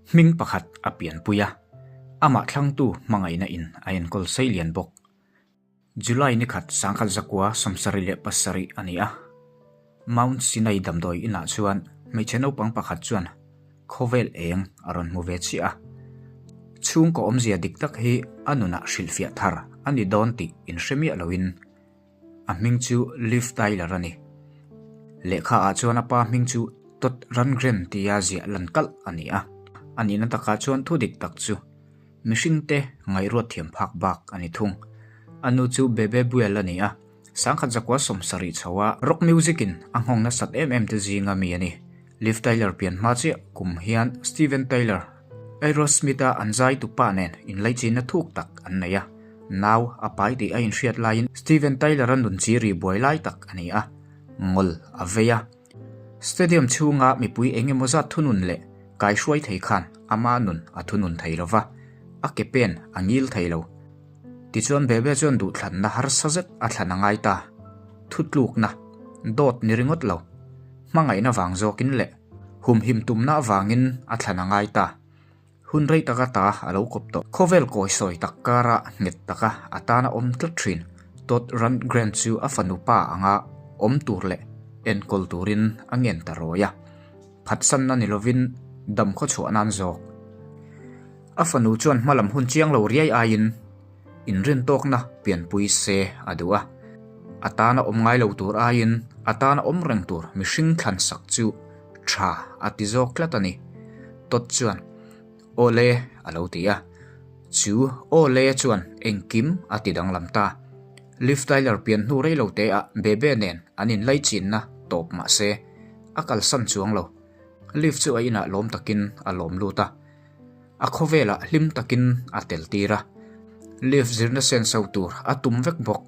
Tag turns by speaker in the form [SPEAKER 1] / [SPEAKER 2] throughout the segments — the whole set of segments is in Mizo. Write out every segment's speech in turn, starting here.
[SPEAKER 1] Hming pakhat a pianpui a, amah thlangtu hmangaihna in a enkawl sei lian bawk. July ni khat 1977 a ni a, Mount Sinai damdawi inah chuan hmeichhe naupang pakhat chuan khawvel eng a rawn hmu ve chiah a. Chhungkaw awmzia dik tak hi a nunah hrilhfiah thar a ni dawn tih inhre miah loin A hming chu Liv Tyler a ni. Lehkha ah chuan a pa hming chu Todd Rundgren tia ziah lan kalh a ni a. A nihna takah chuan thu dik tak chu mihring te ngaihruat thiam phak bak a ni thung. A nu chu Bebe Buell a ni a, 1970 chho a rock music in a nghawng nasat em em te zinga mi a ni. Liv Tyler pian hma chiah kum hian Steven Tyler, Aerosmith-a an zai tupa nen inlaichinna thuk tak an nei a. Nau a pai tih a inhriat laiin Steven Tyler-a nun chi ri buai lai tak a ni a, ngawl a vei a. Stadium chhunga mipui eng emaw zat thunun leh kaihruai thei khan ama nun a thunun thei lo va, a ke pen a ngil thei lo. Tichuan Bebe chuan duhthlanna harsa zet a thlan a ngai ta. Thutlukna, dawt ni ringawt lo, hmangaihna vang zawkin leh humhim tumna avangin a thlan a ngai ta. Hun rei taka ta a lo kawp tawh. Khawvel kawi sawi tak kara nghet taka a tana awm tlat thin. Todd Rundgren chu a fanu pa anga awm tur leh enkawl turin a ngen ta rawi a. Phatsanna ni lovin dam khaw chhuah nan zawk. A fanu chuan hmalam hun chiang lo riai aiin inrintawkna pianpui se a duh a. A tana awm ngai lo tur aiin a tana awm reng tur mihring thlansak chu tha a ti zawk tlat a ni. Todd chuan, Aw le, a lo ti a. Chu aw le chuan engkim a ti danglam ta. Liv Tyler pian hnu rei lo te ah Bebe nen an inlaichinna tawp mah se, a kalsan chuang lo. Liv chu a inah lawm takin a lawm lut a. A khawvelah hlim takin a tel tir a. Liv zirna senso tur a tum vek bawk.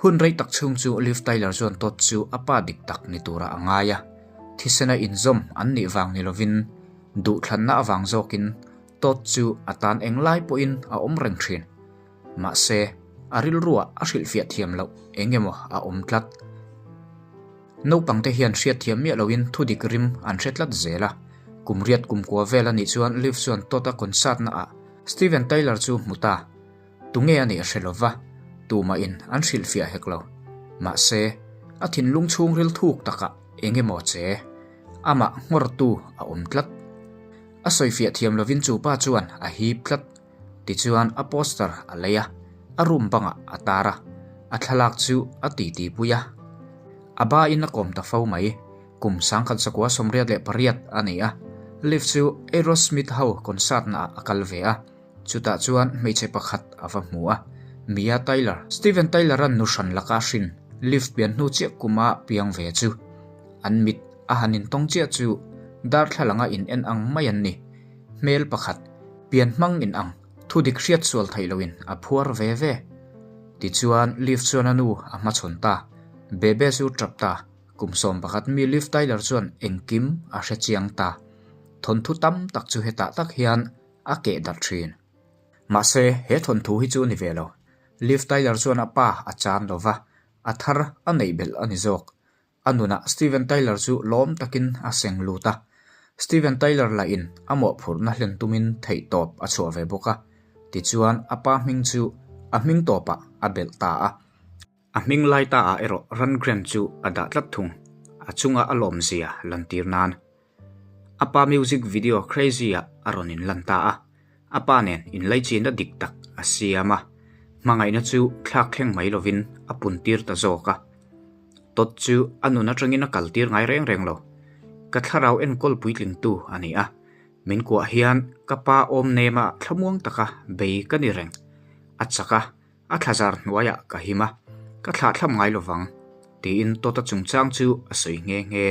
[SPEAKER 1] Hun rei tak chhung chu Liv Tyler chuan Todd chu a pa dik tak ni turah a ngai a, thisena inzawm an nih vang ni lovin duhthlanna avang zawkin Todd chu a tan englai pawhin a awm reng thin. Mahse, a rilruah a hrilhfiah thiam loh eng emaw a awm tlat. Naupangte hian hriatthiam miah loin thudik rim an hre tlat zel a, kum riat kum kua vel a nih chuan Liv chuan Todd-a concert naah Steven Tyler chu hmu ta. Tunge a nih a hre lova, tumahin an hrilhfiah hek lo. Mahse, a thinlung chhungril thuk takah eng emaw che, amah nghawrtu a awm tlat. A sawifiah thiam lovin chu pa chuan a hip tlat. Tichuan a poster a lei a, a room bangah a tar a, a thlalak chu a titi pui a. A bain a kawm ta fo mai. Kum 1988 a ni a, Liv chu Aerosmith ho concert naah a kal ve a. Chutah chuan hmeichhe pakhat a va hmu a, Mia Tyler, Steven Tyler-a'n nu hran laka hrin lift pian hnu chiah kuma piang ve chu. An mit a han intawng chiah chu darthlalanga in en ang mai an ni. Hmel pakhat, pian hmang in ang, thu dik hriat sual theih loin a phuar ve ve. Tichuan lift chuan a nu a hmachhawn ta, Bebe chu tap ta, kum 11 mi Liv Tyler chuan engkim a hre chiang ta. Thawnthu tam tak chu hetah tak hian a keh darh thin. Mahse, he thawnthu hi chu ni ve lo. Liv Tyler chuan a pa a chan lo va, a thar a neih belh a ni zawk. A nunah Steven Tyler chu lawm takin a seng lut a. Steven Tyler lahin a mawhphurhna hlen tumin theihtawp a chhuah ve bawk a. Tichuan, a pa hming chu a hming tawpah a belh ta a. A hming lai ta ah erawh Rundgren chu a dah tlat thung, a chunga a lawmzia lantir nan. A pa music video Crazy ah a rawn inlan ta a, a pa nen inlaichinna dik tak a siam a, hmangaihna chu thlak thleng mai lovin a puntir ta zawk a. Todd chu a nun atangin a kaltir ngai reng reng lo. Ka thlarau enkawl puitlingtu a ni a, min kuah hian ka pa awm nema thlamuang taka bei ka ni reng. A chak a. A thlazar hnuaiah ka him a, ka thlahthlam ngai lovang, tiin Todd-a chungchang chu a sawi nghe nghe.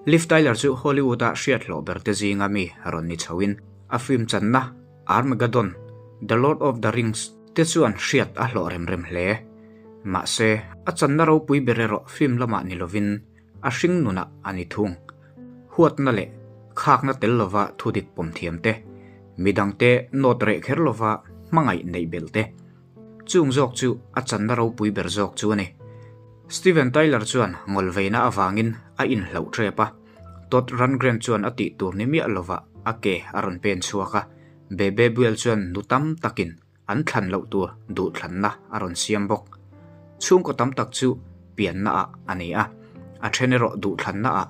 [SPEAKER 1] Liv Tyler chu Hollywood-a hriat hlawh berte zinga mi rawn ni chhoin a film channa Armageddon, The Lord of the Rings te chuan hriat a hlawh rem rem hle. Mahse, a channa ropui ber erawh film lamah ni lovin a hring nunah a ni thung. Huatna leh khakna tel lova thudik pawm thiam te, midangte nawt reh kher lova hmangaih neih belh te, chung zawk chu a channa ropui ber zawk chu a ni. Steven Tyler chuan ngawlveina avangin a inhloh tep a, Todd Rundgren chuan a tih tur ni miah lova a ke a rawn pen chhuak a, Bebe Buell chuan nu tam takin an thlan loh tur duhthlanna a rawn siam bawk. Chhungkaw tam tak chu pianna ah a ni a, a then erawh duhthlanna ah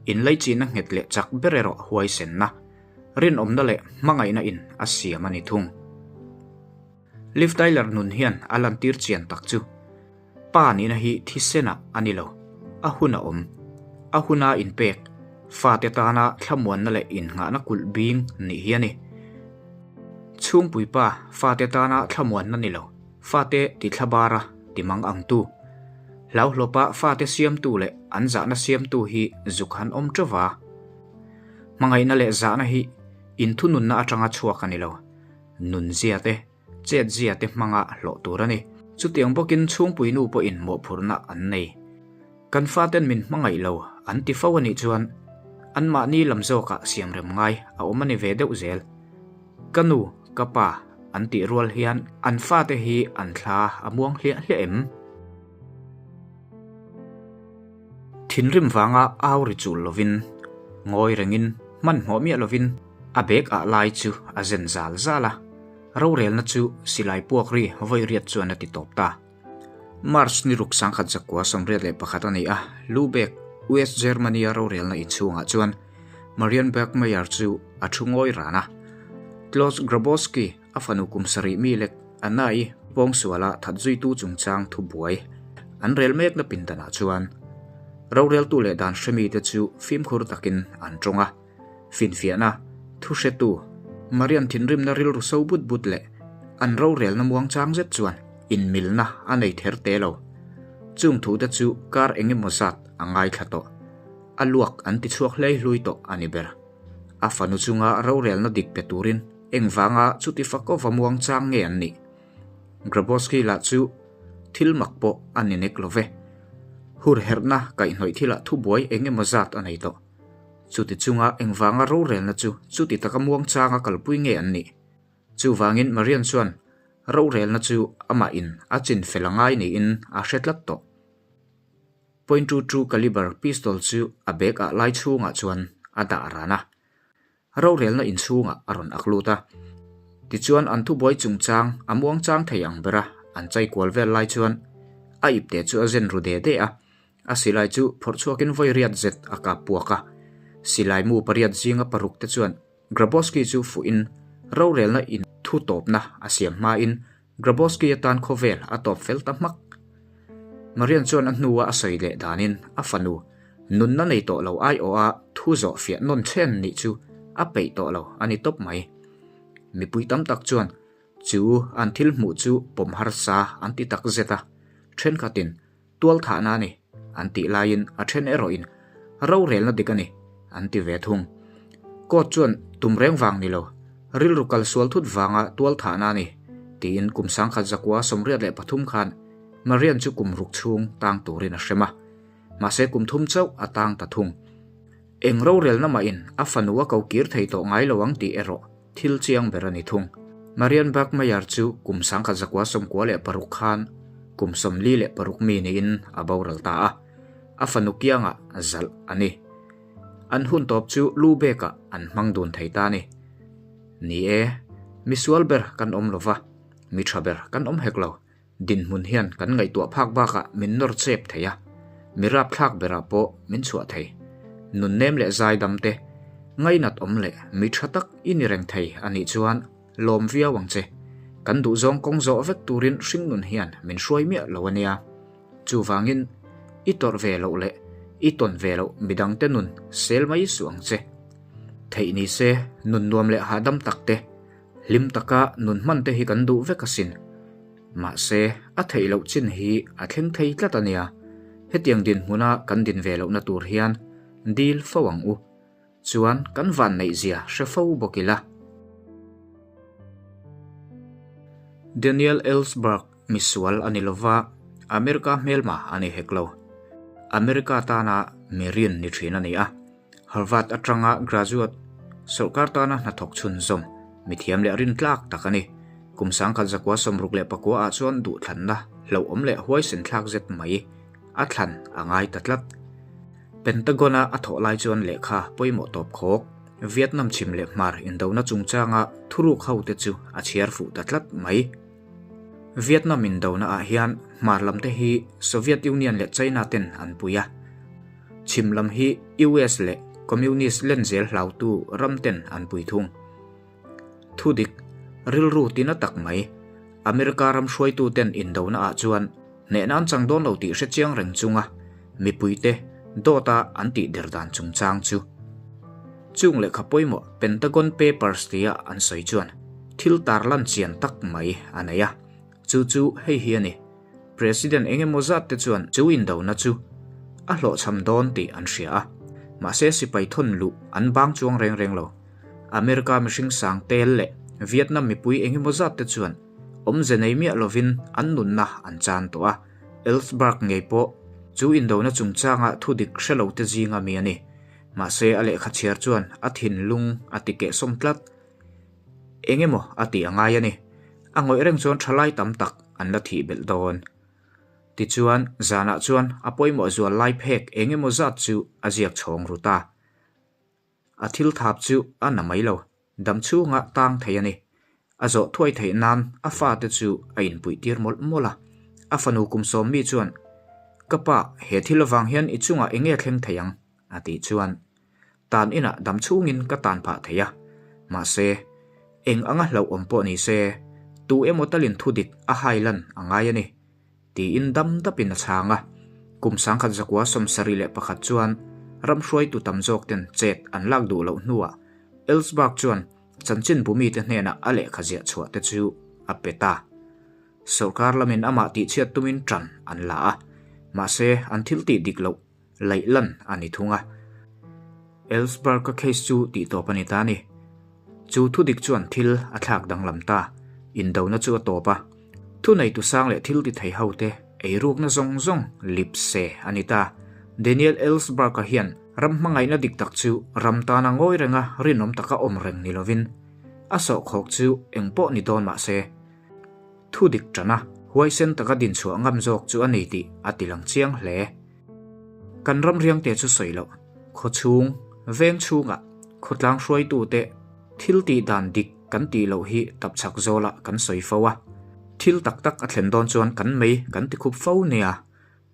[SPEAKER 1] inlaichihna nghet leh chak ber erawh huaisenna, rinawmna leh hmangaihna in a siam a ni thung. Liv Tyler nun hian a lantir chian tak chu Pa nihna hi thisenah a ni lo, a hun a awm. A huna inpek, fate tana thlamuanna leh innghahna kulh bing nih hi a ni. Chhungpui pa, fate tana thlamuanna ni lo, fate tithlabara timang angtu. Hlauhlawpa fate siamtu leh an zahna siamtu hi zuk han awm teuh va. Hmangaihna leh zahna hi inthununna atanga chhuak a ni lo, nunzia te, Chetzia te hmanga hlawh tur a ni. Chutiang bawkin chhungpui nu pawhin mawhphurhna an nei. Kan faten min hmangaih lo an ti fo a nih chuan anmahni lam zawkah siamrem ngai a awm a ni ve deuh zel. Ka nu, ka pa an tih rual hian an fate hi an thla a muang hliah hliah em? Thinrim vanga au ri chul lovin, ngawi rengin hmanhmawh miah lovin a bag ah lai chu a zen zal zal a. Rorelna chu silai puak ri vawi riat chuan a ti tawp ta. March ni ruk 1981 a ni a, Lubeck, West Germany-a rorelna inchhungah chuan Marian Bergmeier chu a thu ngawi ran a. Klaus Grabowski, a fanu kum sarih mi lek Anna-i pawngsuala that zuitu chungchang thubuai an rel mekna pindanah chuan roreltu leh dan hremite chu fimkhur takin an tawng a. Finfiahna, thuhretu, Marian thinrimna rilru so but but leh an rorelna muangchang zet chuan inmilna a nei ther te lo. Chung thute chu kar eng emaw zat a ngaithla tawh. A luak an ti chhuak hlei hlui tawh a ni ber. A fanu chunga rorelna dik pe turin engvanga chuti fakawva muangchang nge an nih? Grabowski lah chu thil mak pawh a ni nek lo ve. Hurherhna kaihhnawih thilah thubuai eng emaw zat a nei tawh. Chuti chunga engvanga rorelna chu chuti taka muangchanga kalpui nge an nih? Chuvangin Marian chuan rorelna chu amahin a chin fel a ngai niin a hre tlat tawh. Point two two caliber pistol chu a bag ah lai chhungah chuan a dah ran a. Rorelna inchhungah a rawn ak lut a. Tichuan an thubuai chungchang a muangchang thei ang bera an chai kual vel lai chuan a ipte chu a zen ru de de a. A silai chu phawrh chhuakin vawi riat zet a kap puak a. Silai mu pariat zinga paruk te chuan Grabowski chu fuhin rorelna in thu tawpna a siam hmain Grabowski atan khawvel a tawp fel ta hmak. Marian chuan a hnua a sawi leh danin a fanu nunna nei tawh lo aiawha thu zawh fiah nawn chhen nih chu a peih tawh lo a ni tawp mai. Mipui tam tak chuan chu an thil hmuh chu pawm harsa an ti tak zet a, thenkhatin Tualthahna a ni, an tih laiin a then erawhin rorelna dik a ni, an ti ve thung. Court chuan tum reng vang ni lo, rilru kal sual thut vanga tualthahna a ni, tiin kum 1983 khan Marian chu kum ruk chhung tang turin a hrem a. Mahse kum thum chauh a tang ta thung. Eng rorelna mahin a fanu a ko kir thei tawh ngai lo ang tih erawh Thil chiang ber a ni thung. Marian Bergmeier chu kum 1996 khan kum 46 mi niin a boral ta a, a fanu kiangah zalh a ni. An hun tawp chu Lübeck-ah an hmang dun thei ta a ni. Ni e, misual ber kan awm lo va, mi tha ber kan awm hek lo. Dinhmun hian kan ngaihtuah phak bakah min nawr chep thei a, mi rapthlak berah pawh min chhuah thei. Nunnem leh zaidam te, ngainat awm leh mi tha tak i ni reng thei a nih chuan lawm viau ang che. Kan duhzawng kawng zawh vek turin hringnun hian min hruai miah lo a nia. Chuvangin, i tawrh ve loh leh i tawn ve loh midangte nun sel mai suh ang che. Theih ni se, nun nuam leh hahdam tak te, Hlim taka nun hman te hi kan duh vek asin. Mahse, a theih loh chin hi a thleng thei tlat a nia. Hetiang dinhmuna kan din ve lohna tur hian dil fo ang u. Chuan kan vanneih zia hre fo bawk ila. Daniel Ellsberg misual a ni lova, America hmelma a ni hek lo. America tana mi rin ni thin a ni a. Harvard atanga graduate, sawrkar tana hnathawk chhunzawm, mithiam leh rintlak tak a ni. Kum 1969 ah chuan duhthlanna hlauhawm leh huaisen thlak zet mai a thlan a ngai ta tlat. Pentagon-a a thawh lai chuan lehkha pawimawh tawp khawk. Vietnam chhim leh hmar indona chungchanga thuruk hote chu a chhiar fuh ta tlat mai. Vietnam indona ah hian hmar lam te hi Soviet Union leh China ten an pui a, chhim lam hi US leh Communist len zel hlautu ram ten an pui thung. Thudik, rilru tina tak mai, America ram hruaitu ten indona ah chuan hnehna an chang dawn lo tih hre chiang reng chunga mipuite dawta an tih der dan chungchang chu chung lehkha pawimawh Pentagon Papers tia an sawi chuan thil tarlan chian tak mai a nei a, chu chu hei hi a ni. President eng emaw zat te chuan chu indona chu a hlawhchham dawn tih an hria a, mahse sipai thawn luh an bang chuang reng reng lo. America mihring sang tel leh Vietnam mipui eng emaw zat te chuan awmze nei miah lovin an nunna an chan tawh a, Ellsberg ngei pawh chu indona chungchanga thudik hre lo te zinga mi a ni. Mahse a lehkha chhiar chuan a thinlung a ti kehsawm tlat. Eng emaw a tih a ngai a ni. A ngawih reng chuan thalai tam tak an la thih belh dawn. Tichuan zanah chuan a pawimawh zual lai phek eng emaw zat chu a ziak chhawng ru ta. A thil thap chu a na mai lo, dam chhunga tang thei a ni. A zawh thuai theih nan a fate chu a inpuih tir mawlh mawlh a. A fanu kum sawm mi chuan, Ka pa, he thil avang hian i chungah eng nge thleng thei ang? a tih chuan, Tan inah dam chhungin ka tan phah thei a. Mahse, eng anga hlauhawm pawh ni se, tu emaw talin thudik a hai lan a ngai a ni. Tiin dam dapin a chhang a. Kum 1971 chuan ram hruaitu tam zawk ten chet an lak duh loh hnuah Ellsberg chuan chanchin bumite hnenah a lehkha ziah chhuah te chu a pe ta. Sorkar lamin amah tihchhiat tumin ṭan an la a, mahse an thil tih dik loh laih lan a ni thung a. Ellsberg-a case chu tihtawp a ni ta a ni. Chu thudik chuan thil a thlak danglam ta. Indona chu a tawp a. Thuneitu sang leh thil ti thei hote eirukna zawng zawng lip se a ni ta. Daniel Ellsberg-a hian ram hmangaihna dik tak chu ram tana ngawi renga rinawm taka awm reng ni lovin a sawhkhawk chu eng pawh ni dawn mah se thudik tana huaisen taka dinchhuah ngam zawk chu a ni tih a tilang chiang hle. Kan ram riangte chu sawi loh, khaw chhung, veng chhungah khawtlang hruaitute thil tih dan dik kan tih loh hi tapchhak zawlah kan sawi fo a. Thil tak tak a thlen dawn chuan kan mei kan ti khup fo nia,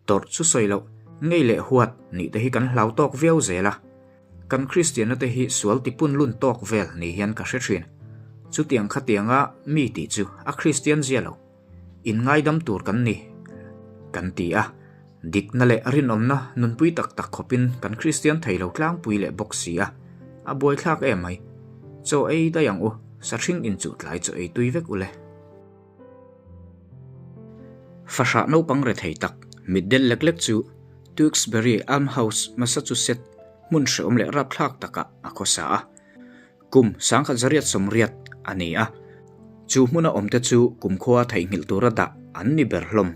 [SPEAKER 1] tawrh chu sawi loh, ngei leh huat nih te hi kan hlau tawk viau zel a. Kan Kristianna te hi sual ti pun lun tawk vel ni hian ka hre thin. Chutiang khatianga mi tih chu a Kristian zia lo. Inngaidam tur kan ni, kan ti a. Dikna leh rinawmna nunpui tak tak khawpin kan Kristian thei lo tlangpui leh bawk si a, a buaithlak em mai. Chaw ei daih ang u, sahring inchuh tlai chaw ei tui vek u le. Fahrah naupang rethei tak, mitdel lek lek chu Tewksbury Almhouse, Massachusetts hmun hreawm leh rapthlak takah a khawsa a. Kum 1980 a ni a, chu hmuna awmte chu kumkhua theihnghilh tura dah an ni ber hlawm.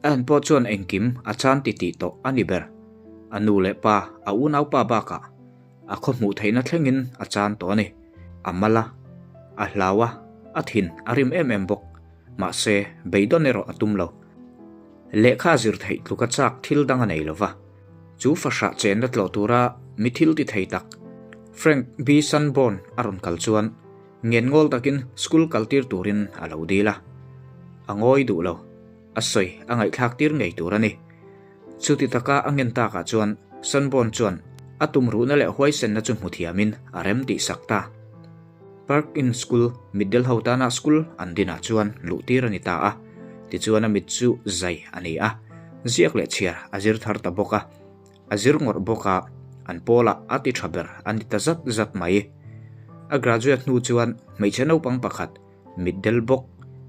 [SPEAKER 1] Ann pawh chuan engkim a chan titih tawh a ni ber. A nu leh pa, a unaupa bakah a khaw hmuh theihna thlengin a chan tawh a ni. A mal a, a hlau a, a thin a rim em em bawk. Mahse, beidawn erawh a tum lo. Lehkha zir theih tluka chak thil dang a nei lo va. Chu fahrah chenna tlawh tura mi thil ti thei tak Frank B. Sanborn a rawn kal chuan ngengawl takin school kaltir turin a lo dil a. A ngawi duh lo, a sawi a ngaihthlak tir ngei tur a ni. Chuti taka a ngen takah chuan Sanborn chuan a tumruhna leh huaisenna chu hmu thiamin a rem tihsak ta. Park Inn School, mitdel ho tana school an dinah chuan luhtir a ni ta a, tichuan a mit chu zai a ni a, ziak leh chhiar a zir thar ta bawk a, a zir ngawrh bawk a, an pawlah a ti tha ber a ni ta zat zat mai. A graduate hnu chuan hmeichhe naupang pakhat, mitdel bawk,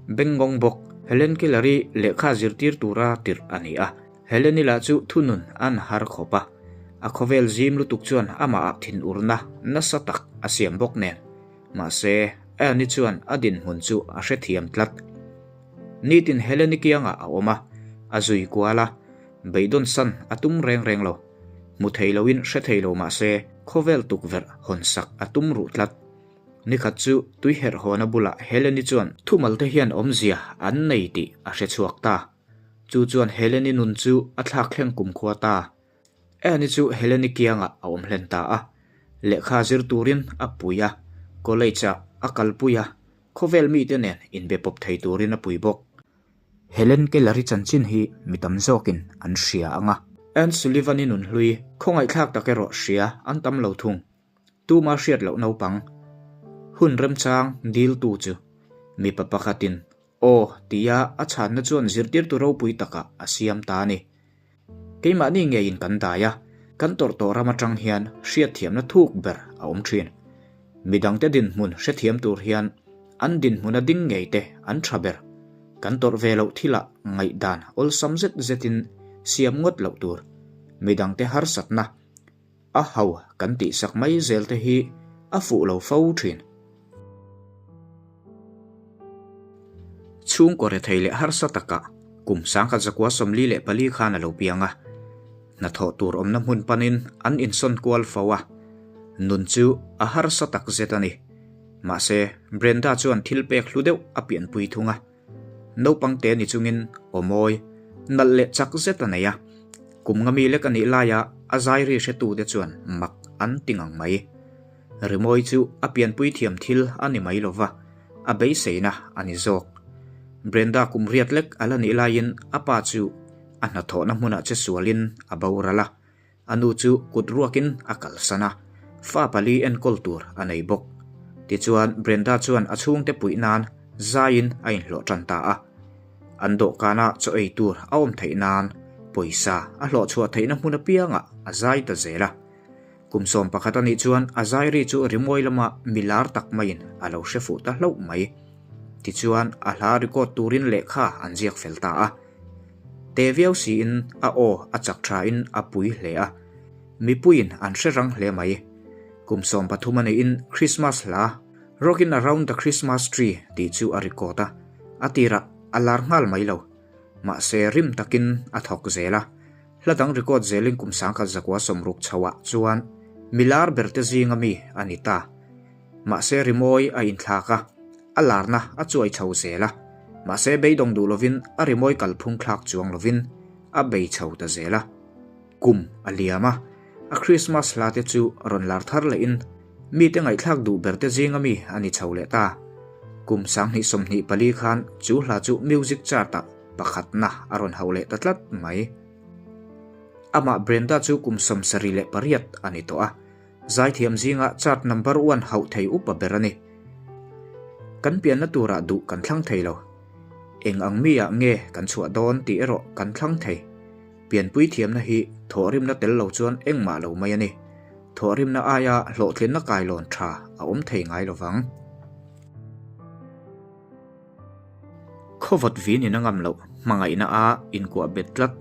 [SPEAKER 1] bengngawng bawk, Helen Keller-i lehkha zirtir tura tirh a ni a, Helen-i lah chu thunun an har khawp a, a khawvel zim lutuk chuan amahah thinurna nasa tak a siam bawk nen. Mahse, Annie chuan a dinhmun chu a hrethiam tlat. Nitin Helen-i kiangah a awm a, a zui kual a, beidawn san a tum reng reng lo. Hmu thei loin hre thei lo mah se, khawvel tukverh hawnsak a tum ruh tlat. Nikhat chu tui herh hawna bulah Helen-i chuan thumal te hian awmzia an nei tih a hrechhuak ta. Chu chuan Heleni nun chu a thlak thleng kumkhua ta. Annie chu Heleni kiangah a awm hlen ta a. Lehkha zir turin a pui a, college-ah a kalpui a, khawvel mite nen inbe pawp thei turin a pui bawk. Helen Keller-i chanchin hi mi tam zawkin an hria ang a. Anne Sullivan-i nunhlui khawngaihthlak tak erawh hria an tam lo thung. Tuma hriat loh naupang hun remchang diltu chu mipa pakhatin Aw tia a chhanna chuan zirtirtu ropui takah a siam ta a ni. Keimahni ngeiin kan dai a, kan tawrh tawh ram atang hian hriatthiamna thuk ber a awm thin. Midangte dinhmun hrethiam tur hian an dinhmuna ding ngei te an tha ber. Kan tawrh ve loh thilah ngaihdan awlsam zet zetin siam ngawt loh tur. Midangte harsatna A ho kan tihsak mai zel te hi a fuh lo fo thin. Chhungkaw rethei leh harsa takah kum sangkhat zakua 44 khan a lo piang a, hnathawh tur awmna hmun panin an insawn kual fo a, nun chu a harsa tak zet a ni. Mahse, Brenda chuan thil pek hlu deuh a pianpui thung a. Naupang te ni chungin aw mawi, nalh leh chak zet a nei a. Kum nga mi lek a nih laia a zairi hretute chuan mak an ti ngang mai. Rimawi chu a pianpui thiam thil a ni mai lova, a beiseina a ni zawk. Brenda kum riat lek a la nih laiin a pa chu a hnathawhna hmunah che sualin a boral a. A nu chu kut ruakin a kalsan a, fa pali enkawl tur a nei bawk. Tichuan, Brenda chuan a chhungte puih nan zaiin a inhlawh tan ta a. An dawhkana chaw ei tur a awm theih nan pawisa a hlawh chhuah theihna hmun apiangah a zai ta zel a. Kum 11 a nih chuan a zai ri chu rimawi lama mi lar tak maiin a lo hre fuh ta hlauh mai. Tichuan, a hla record turin lehkha an ziak fel ta a. Te viau siin a aw a chak thain a pui hle a, mipuiin an hre rang hle mai. Kum 13 a neihin Christmas hla Rockin' Around the Christmas Tree tih chu a record a, a tirah a lar nghal mai lo. Mahse rim takin a thawk zel a, hla dang record zelin kum 1960 chhoah chuan mi lar berte zinga mi a ni ta. Mahse rimawi a inthlak a, a larna a chuai chho zel a, mahse beidawng duh lovin a rimawi kalphung thlak chuang lovin a bei chho ta zel a. Kum a liam a, a Krismas hla te chu rawn lar thar lehin mite ngaihthlak duh ber te zinga mi a ni chho leh ta. Kum 2024 khan chu hla chu music chart-ah pakhatna a rawn hauh leh ta tlat mai. Amah Brenda chu kum 78 a ni tawh a. Zaithiam zingah chart number one hauh thei upa ber a ni. Kan pianna turah duh kan thlang thei lo. Eng ang miah nge kan chhuah dawn tih erawh kan thlang thei. Pianpui thiamna hi thawhrimna tel lo chuan engmah lo mai a ni. Thawhrimna aia hlawhtlinna kailawn tha a awm thei ngai lo vang. Khawvawt vin in a ngam loh hmangaihna a inkuah bet tlat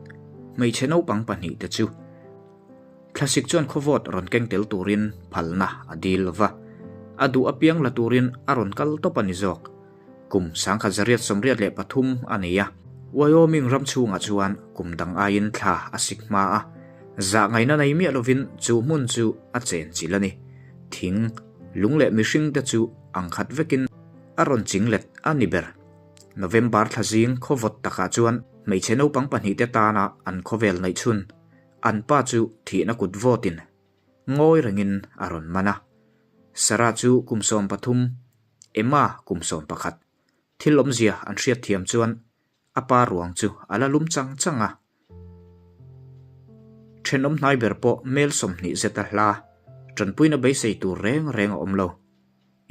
[SPEAKER 1] hmeichhe naupang pahnihte chu. Thlasik chuan khawvawt rawn keng tel turin phalna a dil lova, a duh apiang la turin a rawn kal tawp a ni zawk. Kum 1983 a nei a, Wyoming ram chhungah chuan kum dang aiin thla a sik hma a, zah ngaihna nei miah lovin chu hmun chu a chen chilh a ni. Thing, lung leh mihring te chu ang khat vekin a rawn ching let a ni ber. November thla zing khawvawt takah chuan hmeichhe naupang pahnihte tana an khawvel neihchhun An pa chu thihna kut vawtin ngawi rengin a rawn man a. Sarah chu kum 13, Emma kum 11. Thil awmzia an hriat thiam chuan a pa ruang chu a la lum chang chang a. Thenawm hnai ber pawh mel 20 zeta hla tanpuina beisei tur reng reng a awm lo.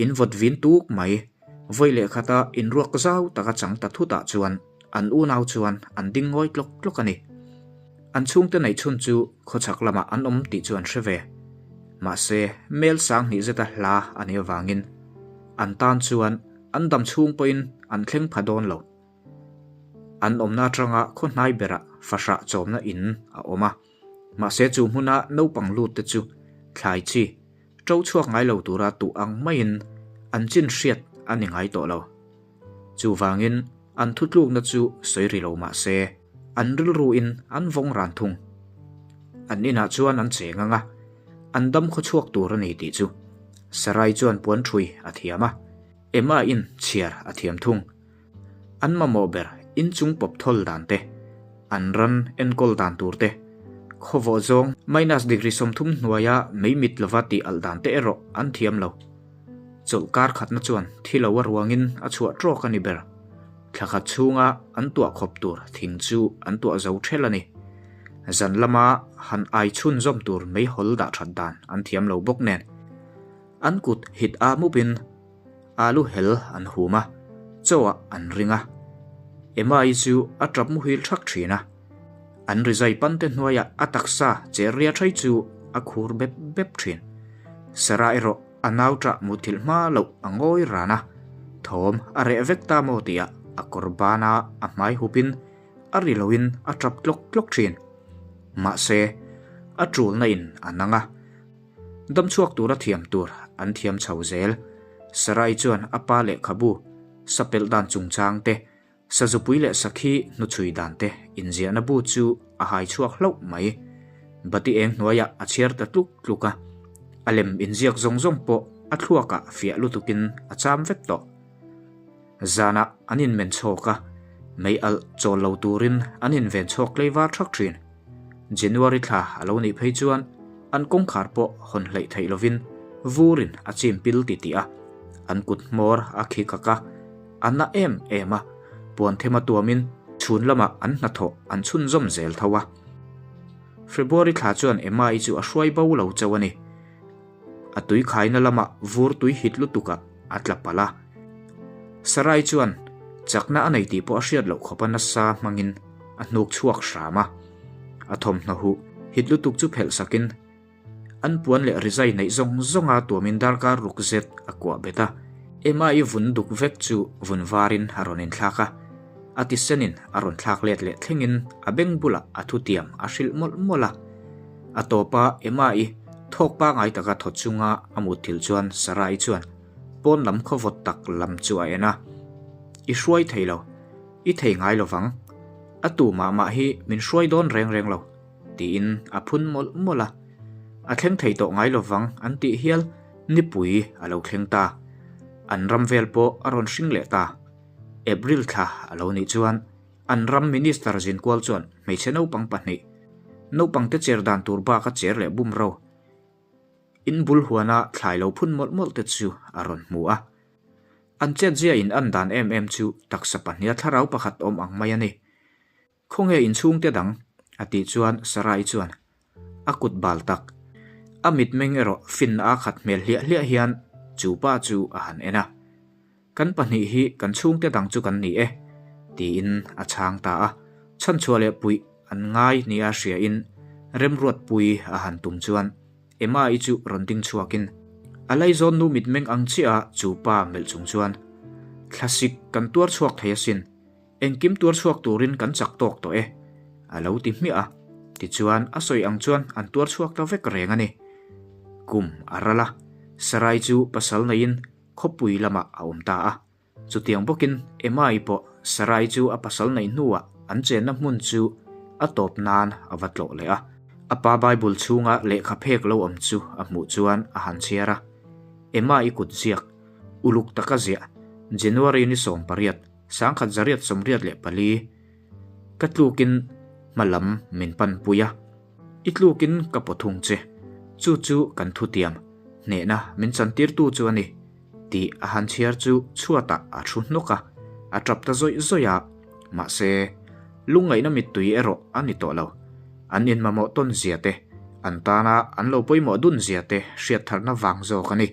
[SPEAKER 1] In vawt vin tuk mai. Vawi leh khata inruak zau taka chang ta thutah chuan an unau chuan an ding ngawi tlawk tlawk a ni. An chhungte neih chhun chu khawchhak lamah an awm tih chu an hre ve. Mahse, mel 2000 zeta hla a nih avangin an tan chuan an dam chhung pawhin an thleng pha dawn lo. An awmna atanga khaw hnai berah fahrah chawmna in a awm a. Mahse chu hmuna naupang lut te chu thlai chi ṭo chhuak ngai lo tura tuh ang maiin an chin hriat a ni ngai tawh lo. Chuvangin an thutlukna chu sawi ri lo mah se an rilruin an vawng ran thung. An inah chuan an cheng ang a, an dam khaw chhuak tur a ni tih chu Sarai chuan puan ṭhui a thiam a, Emma-in chhiar a thiam thung. An mamawh ber inchung pawp thawl dan te, an ran enkawl dan tur te, Khawvawh zawng minus degree 30 hnuaia mei mit lova tih alh dan te erawh an thiam lo. Chawlh kar khatna chuan thi lo a ruangin a chhuah trawk a ni ber. Thla khat chhunga an tuah khawp tur thing chu an tuah zo ṭhelh a ni. Zan lama han ai chhunzawm tur meihawl dah ṭhat dan an thiam lo bawk nen. An kut hit a mupin alu hel an hum a, chaw ah an ring a. Emma-i chu a ṭap muhil ṭhak ṭhin a. An rizai pante hnuaiah a taksa cher ria ṭhai chu a khur bep bep ṭhin. Sarah erawh a nau ṭah muthilh hma loh a ngawi ran a, thawm a reh vek ta maw tihah a kawr bana a hmai hupin a ri loin a ṭap tlawk tlawk ṭhin. Mahse, a ṭulna in a nang a. Damchhuak tura thiam tur an thiam chho zel. Sarai chuan a pa lehkhabu, sapelh dan chungchang te, sazupui leh sakhi hnuchhui dan te inziahna bu chu a hai chhuak hlauh mai. Bati eng hnuaiah a chhiar ta tluk tluk a, a lem inziak zawng zawng pawh a thluakah fiah lutukin a cham vek tawh. Zanah an inmen chhawk a, mei alh chawl lo turin an inven chhawk tleivar thak thin. January thla a lo nih phei chuan an kawngkhar pawh hawn hleih theih lovin vurin a chim pil titih a, an kut hmawr a khi kak a, a na em em a, puan thema tuamin chhun lamah an hnathawh an chhunzawm zel tho a. February thla chuan Emma-i chu a hruai bo lo chauh a ni. A tui khaina lamah vur tui hit lutukah a tla palh a. Sarai chuan chakna a nei tih pawh a hriat loh khawpa nasa hmangin a hnuk chhuak hram a. A thawmhnaw huh hit lutuk chu phelh sakin an puan leh rizai neih zawng zawnga tuamin darkar ruk zet a kuah bet a. Emma-i vun duk vek chu vun varin a rawn inthlak a. A tisenin a rawn thlak let leh thlengin a beng bulah a thutiam a hrilh mawlh mawlh a. A tawpa Emma-i thawk pangai taka thaw chunga a mutthilh chuan Sarah-i chuan pawn lam khawvawt tak lam chu a en a. I hruai thei lo. I thei ngai lo vang. A tu mah mah hi min hruai dawn reng reng lo, tiin a phun mawlh mawlh a. A thleng thei tawh ngai lo vang an tih hial nipui a lo thleng ta. An ram vel pawh a rawn hring leh ta. April thla a lo nih chuan an ram minister zinkual chuan hmeichhe naupang pahnih, naupangte cher dan tur baka cher leh bum ro, in bul huana thlai lo phun mawlh mawlh te chu a rawn hmu a. An chetzia in an dan em em chu taksa pahniha thlarau pakhat awm ang mai a ni. Khawnge inchhungte dang? a tih chuan Sarai chuan a kut bal tak. A mitmeng erawh finna a khat hmel hliah hliah hian chu pa chu a han en a. Kan pahnih hi kan chhungte dang chu kan ni e, tiin a chhang ta a. Chhanchhuah leh puih an ngai nia hriain Remruatpui a han tum chuan Emma-i chu rawn ding chhuakin a laizawn nu mitmeng ang chiah a chu pa melh chung chuan, Thlasik kan tuar chhuak thei asin. Engkim tuar chhuak turin kan chak tawk tawh e, a lo ti hmiah a. Tichuan, a sawi ang chuan an tuar chhuak ta vek reng a ni. Kum a ral a, Sarai chu pasal neiin khawpui lamah a awm ta a. Chutiang bawkin Emma-i pawh Sarai chu a pasal neih hnuah an chenna hmun chu a tawp nan a va tlawh leh a. A pa Bible chhunga lehkha phek lo awm chu a hmuh chuan a han chhiar a. Emma-i kut ziak, uluk taka ziah, January ni 18, 1984, Ka tlukin hma lam min panpui a, i tlukin ka paw thung che, chu chu kan thutiam, hnehna min chantirtu chu a ni, tih a han chhiar chu chhuatah a thu hnawk a, a tap ta zawih zawih a, mahse, lungngaihna mittui erawh a ni tawh lo. An inmamawh tawn zia te, an tana an lo pawimawh dun zia te hriat tharna vang zawk a ni.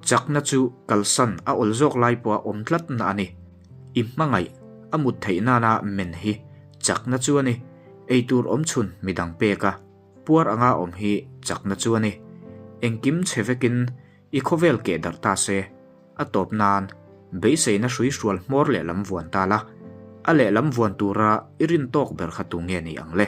[SPEAKER 1] Chakna chu kalsan a awl zawk lai pawha awm tlatna a ni. I hmangaih a mut theih nana men hi chakna chu a ni. Eitur awm chhun midang pek a, puar anga awm hi chakna chu a ni. Engkim chhe vekin i khawvel keh darh ta se, a tawp nan beiseina hrui hrual hmawr lehlam vuan ta la, a lehlam vuan tura i rin tawk ber kha tu nge ni ang le?